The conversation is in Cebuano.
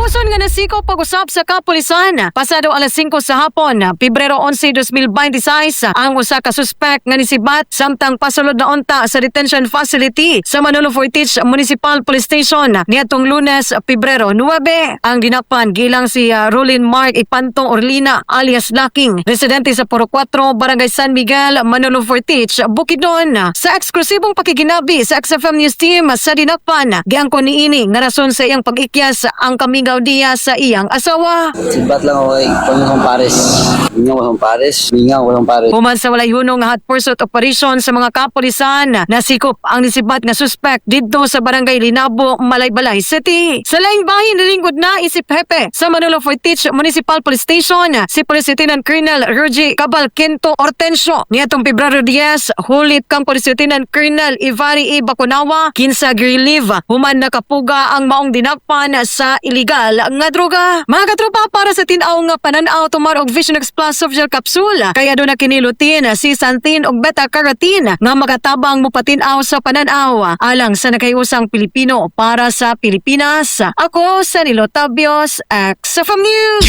Hipuson nga nasiko pag-usap sa kapulisan. Pasado alas 5 sa hapon, Pebrero 11, 2026, ang usa ka suspect nga nisibat samtang pasulod na unta sa detention facility sa Manolo Fortich Municipal Police Station niadtong Lunes, Pebrero 9. Ang dinakpan gilang si Rolin Mark Ipanto Orlina alias Laking, residente sa Puro 4, Barangay San Miguel, Manolo Fortich, Bukidnon. Sa eksklusibong pakiginabi sa XFM News Team sa dinakpan, giangkon niini nga rason sa iyang pag-ikyas ang kamingaw niya sa iyang asawa. Sibat lang ako kay Panginoong Pares. Mingaw ko Pares. Mingaw ko Pares. Human sa walay hunong nga hot pursuit operation sa mga kapulisan, nasikop ang nisibat nga suspect didto sa Barangay Linabo, Malaybalay City. Sa laing bahin, nilingkod na isip hepe sa Manolo Fortich Municipal Police Station si Police Lieutenant Colonel Roger Cabalquento Hortensio. Niadtong Pebrero 10, hulit kang Police Lieutenant Colonel Ivari E. Bacunawa kinsa gi-relieve human nakapuga ang maong dinakpan sa illegal nga droga. Mga katropa, para sa tin-aw nga panan-aw, tumar og Vision X Plus Soft Gel Capsule. Kaya aduna kini lutein, zeaxanthin ug beta carotene nga makatabang mopatin-aw sa panan-aw alang sa nakahiusang Pilipino para sa Pilipinas. Ako sa Nilo Tabios, XFM News.